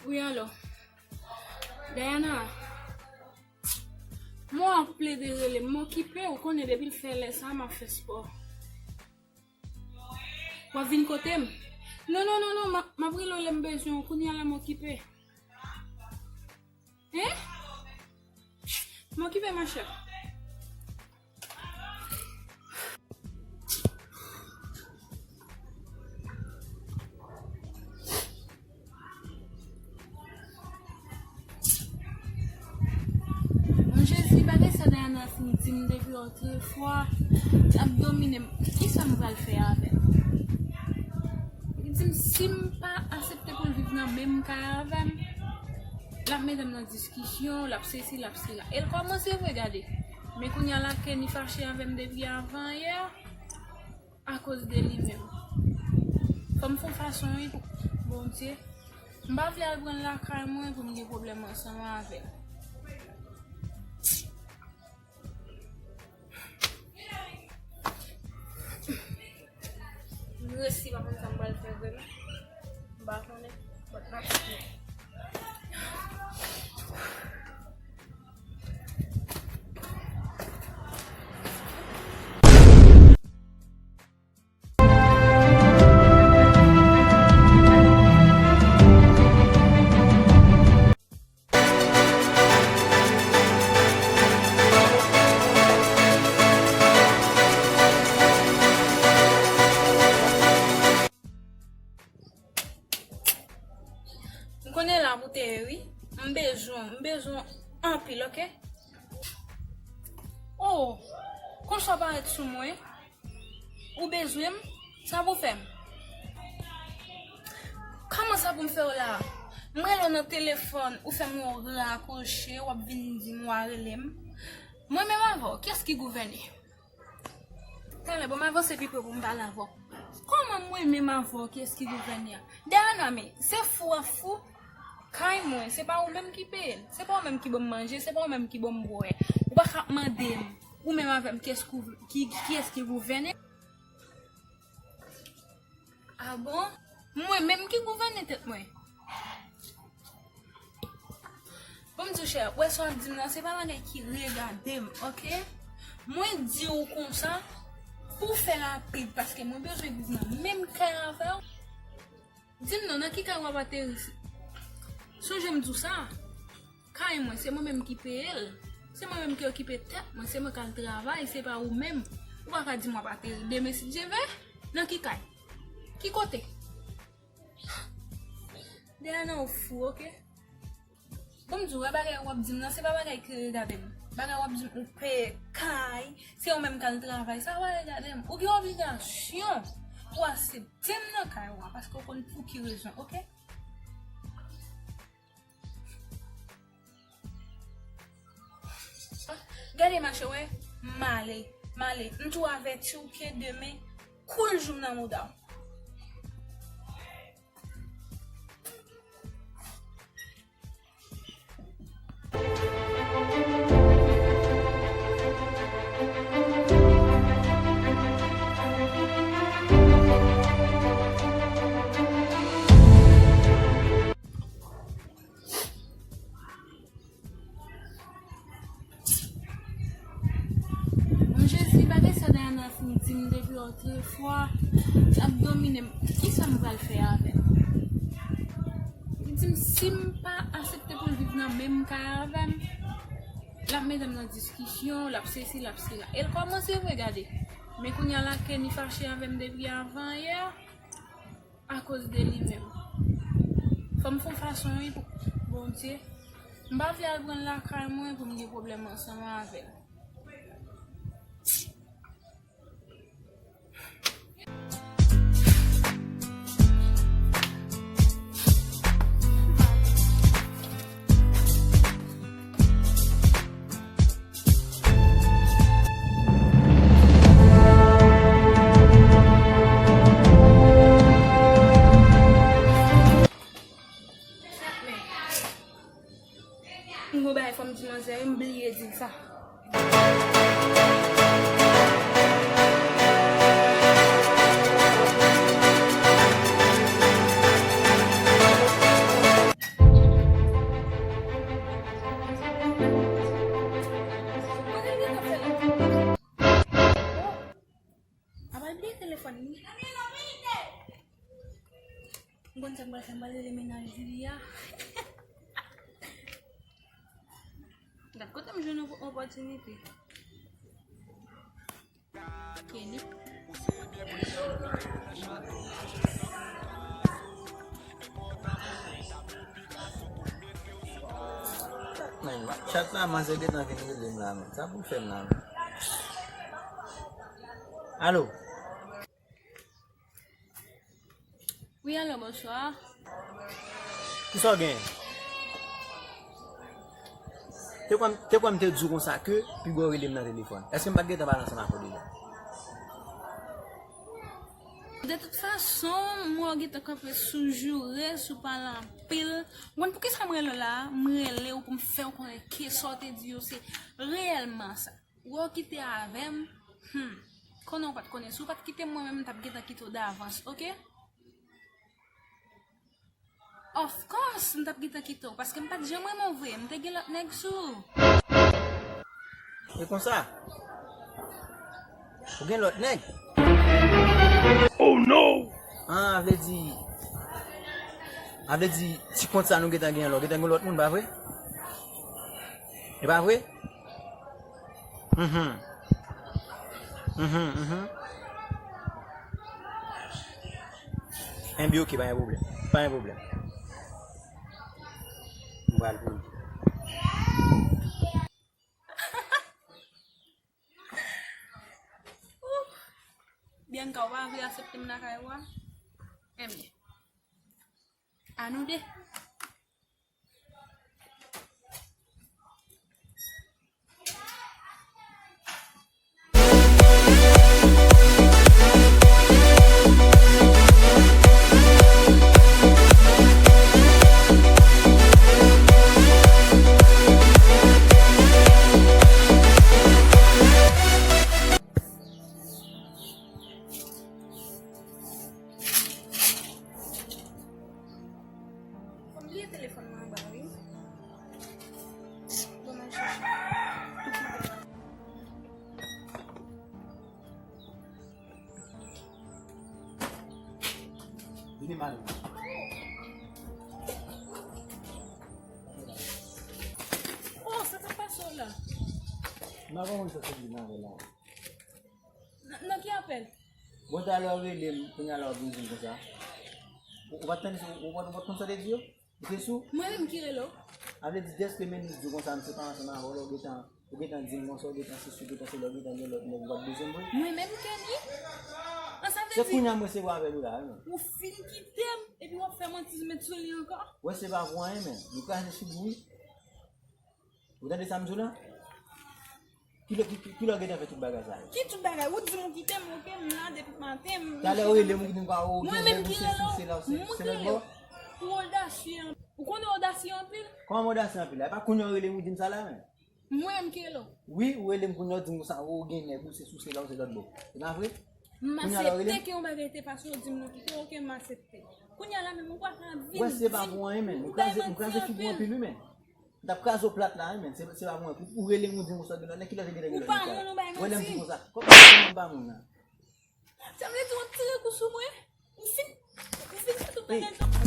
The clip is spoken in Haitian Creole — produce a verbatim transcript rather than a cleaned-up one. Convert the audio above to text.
Wi, alo. Diana, mwen ap plede rele m, m okipe, ou konnen depi l fè lè sa, m ap fè spò. W ap vin kote m? Non, non, non, non, m ap, m ap rele w lè m bezwen w, kounye a la m okipe. Hein? M okipe, machè. Mon Jezi, bagay sa Diana fin di m depi otrefwa, l ap domine m. Kisa m pral fè avè l? Li di m si m pa aksepte pou l viv nan menm kay avè m, l ap mete m nan diskisyon, l ap sesi, l ap sela. E l kòmanse vre, gade. Men kounye a la, Kenny fache avè m depi avan yè. Akoz de li menm. Fò m fè yon fason, wi, pou Bondye. M pa vle al pran l lakay mwen pou m gen pwoblèm ansanm avè l. M resi pa konn sa m pral fè vre, non. M pa konnen, but n ap suiv. M konnen la pou te ye, wi. M bezwen, m bezwen anpil, oke? Oh, konsa w parèt sou mwen. Ou bezwen m? Sa pou fè m? Kòman sa pou m fè w la? M rele w nan telefòn, ou fè m wè w rakwoche, w ap vin di m w a rele m. Mwen menm avè w, kiyès ki gouvène? Talè, bon, m avanse pi pre pou m pale avè w. Kòman mwen menm avè w, kiyès ki gouvène a? Diana, men, se fou w ap fou. Kay mwen, se pa ou menm ki peye l. Se pa ou menm ki ban m manje, se pa ou menm ki ban m bwè. Ou pa ka ap mande m, ou menm avè m, kiyès ki, ki, kiyès ki gouvène? Ah bon? Mwen menm ki gouvène tèt mwen. Bon, m di w, chè, wè sa w ap di m nan, se pa bagay ki regade m, oke? Mwen di w konsa pou w fè rapid, paske mwen bezwen viv nan menm kay avè w. Di m non, nan ki kay w ap ateri? Sonje m di w sa. Kay mwen, se mwen menm ki peye l. Se mwen menm ki okipe tèt mwen, se mwen k al travay, se pa ou menm. Ou pa ka di m w ap ateri demen si Dye vle. Nan ki kay? Ki kote? Diana, ou fou, oke? Bon, m di w, wè bagay w ap di m nan, se pa bagay ki regade m. Bagay w ap di m, ou peye kay, se ou menm k al travay, sa pa regade m. Ou gen obligasyon pou w aksepte m nan kay ou a, paske w konn pou ki rezon, oke? Gade, machè, wè, m ale, m ale. M tou avèti w ke demen, kou l jou m nan mouda w. Bon, Jezi, bagay sa Diana fin di m depi otrefwa, l ap domine m. Kisa m pral fè avè l? Li di m si m pa aksepte pou l viv nan menm kay avè m, l ap mete m nan diskisyon, l ap sesi, l ap sela. E l kòmanse vre, gade. Men kounye a la, Kenny fache avè m depi avan yè. Akoz de li menm. Fò m fè yon fason, wi, pou Bondye. M pa vle al pran l lakay mwen pou m gen pwoblèm ansanm avè l. M gon bagay fò m di manzè, m bliye di l sa. Konn sa m pral fè, m pral rele mennaj li a. Gad kote m jwenn op-, opòtinite. Kenny. Men, chat la, manzè gentan vin rele m la, men. Sa pou l fè m la, men. Alo? Wi, alo, bonswa. Kisa w genyen? Te kwè m, te kwè m te di w konsa ke piga w rele m nan telefòn. Èske m pa t gentan pale ansanm avè w deja? De tout fason, m wè w gentan kanpe sou joure, sou pale anpil. Ou konn poukisa m rele w la a? M rele w pou m fè w konnen ke sa w te di yo se reyèlman sa. Ou wè w kite avè m, hmm, konnen w pa t konnen. Si w pa t kite m, mwen menm, m t ap gentan kite w davans, oke? Of course, m t ap gentan kite w, paske m pa t janm renmen w vre, m te gen lòt nèg sou ou. E konsa? Ou gen lòt nèg? Oh no! Ah, vle di, a vle di, ti kont sa nou gentan gen an la, w gentan gen lòt moun, pa vre? E pa vre? Mhm. Mhm, mhm. Enben, oke, pa gen pwoblèm. Pa gen pwoblèm. M pral pou li. Bianca, ou pa vle aksepte m lakay ou a? Enben, a nou de. Fò m bliye telefòn mwen anba, wi. Bon, m al chèche. Vini, Mari. Oh, sa k ap pase w la? M pa konprann sa se vin avè la. Nan, nan ki apèl? Bon, talè w rele m, kounye a la w ap vin di m konsa. Ou, ou pa t tande, ou, ou, ou pa t konn sa w te di yo? Ou te sou? Mwen menm ki rele w? A vle di, dèske men nou di w konsa, m se pa ansanm avè w, lè w gentan, ou gentan di m konsa, ou gentan se si, ou gentan se la, ou gentan gen lòt nèg, ou pa t bezwen m vre? Mwen menm, Kenny? An, sa vle di, se kounye a m resevwa apèl ou la, wi, men. Ou fin kite m, epi w ap fè manti met sou li ankò? Wè, se pa pou anyen, men. Nou kraze figi w, wi. Ou tande sa m di w la? Kilè, ki, ki, kilè w gentan fè tout bagay sa yo? Ki tout bagay? Ou di m ou kite m, oke, m la depi maten, m... Talè w rele m, ou di m pa, ou gen nèg ou se sou, se la, se, se lòt bò. Ou odasye anpil. Ou konnen odasye anpil? Kòman m odasye anpil la? E pa kounye a w rele m, ou di m sa la, men. Mwen menm ki rele w? Wi, ou rele m kounye a, ou di m konsa, ou gen nèg ou se sou, se la, se lòt bò. Se pa vre? M aksepte ke yon bagay te pase, ou di m nou kite, oke, m aksepte. Kounye a la menm, ou pa ka vin di m, ou bay manti anpil. Wè, se pa pou anyen, men. M kraze, m kraze figi w anpil, wi, men. M t ap kraze w plat la, wi, men. Se, se pa pou mwen. Ou, ou rele m, ou di m konsa, gen lòt nèg, kilè w te gentan gen lòt nèg sa yo? Ou pa moun, ou bay manti. Ou rele m di konsa. Kòman m pa moun nan? Sa vle di w ap tire kou sou mwen? Ou fin, ou fin fè tout bagay sa.